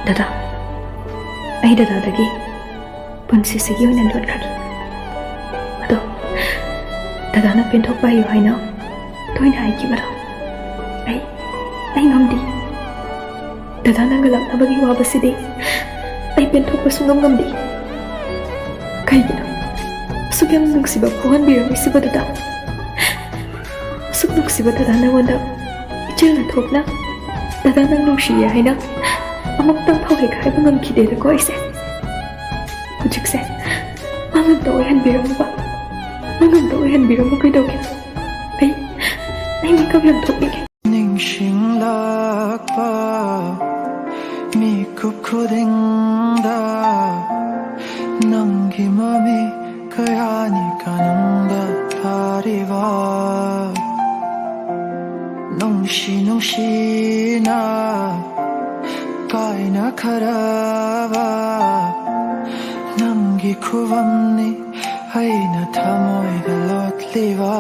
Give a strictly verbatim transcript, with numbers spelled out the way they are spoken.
ꯗꯗꯥ, ꯑꯩ ꯗꯗꯥꯗꯒꯤ ꯄꯨꯟꯁꯤꯁꯤꯒꯤ ꯑꯣꯏꯅ ꯂꯣꯠꯈ꯭ꯔꯒꯦ꯫ ꯑꯗꯣ ꯗꯗꯥꯅ ꯄꯦꯟꯊꯣꯛꯄ ꯍꯩꯌꯨ ꯍꯥꯏꯅ ꯇꯣꯏꯅ ꯍꯥꯏꯈꯤꯕꯗꯣ ꯑꯩ ꯑꯩ ꯉꯝꯗꯦ꯫ ꯗꯗꯥ ꯅꯪꯒ ꯂꯥꯛꯅꯕꯒꯤ ꯋꯥꯕꯁꯤꯗꯤ ꯑꯩ ꯄꯦꯟꯊꯣꯛꯄ ꯁꯨꯡꯉꯝ ꯉꯝꯗꯦ꯫ ꯀꯩꯒꯤꯅꯣ ꯑꯁꯨꯛ ꯌꯥꯝ ꯅꯨꯡꯁꯤꯕ ꯐꯥꯎꯍꯟꯕꯤꯔꯝꯃꯤꯁꯤꯕꯣ ꯗꯗꯥ? ꯑꯁꯨꯛ ꯅꯨꯡꯁꯤꯕ ꯗꯗꯥ ꯅꯉꯣꯟꯗ ꯏꯆꯦꯜꯅ ꯊꯣꯛꯅ ꯗꯗꯥ ꯅꯪ ꯅꯨꯡꯁꯤꯌꯦ ꯍꯥꯏꯅ ꯑꯃꯨꯛꯇꯪ ꯐꯥꯎ ꯍꯦꯛ ꯍꯥꯏꯕ ꯉꯝꯈꯤꯗꯦꯗꯀꯣ ꯑꯩꯁꯦ꯫ ꯍꯧꯖꯤꯛꯁꯦ ꯃꯉꯝꯇ ꯑꯣꯏꯍꯟꯕꯤꯔꯝꯃꯨꯕ, ꯃꯉꯝꯇ ꯑꯣꯏꯍꯟꯕꯤꯔꯝꯃꯨ꯫ ꯀꯩꯗꯧꯒꯦ? ꯑꯩ ꯑꯩ ꯃꯤꯀꯞ ꯌꯥꯝ ꯊꯣꯛꯅꯤꯡꯉꯦ꯫ ꯅꯤꯡꯁꯤꯡꯂꯛꯄ ꯃꯤꯀꯨꯞ ꯈꯨꯗꯤꯡꯗ ꯅꯪꯒꯤ ꯃꯃꯤ ꯀꯌꯥꯅꯤ ꯀꯥꯅꯨꯡꯗ ꯇꯥꯔꯤꯕ꯫ ꯅꯨꯡꯁꯤ ꯅꯨꯡꯁꯤꯅ ꯀꯥꯏꯅꯈ꯭ꯔꯕ ꯅꯪꯒꯤ ꯈꯨꯕꯝꯅꯤ ꯑꯩꯅ ꯊꯃꯣꯏꯗ ꯂꯣꯠꯂꯤꯕ꯫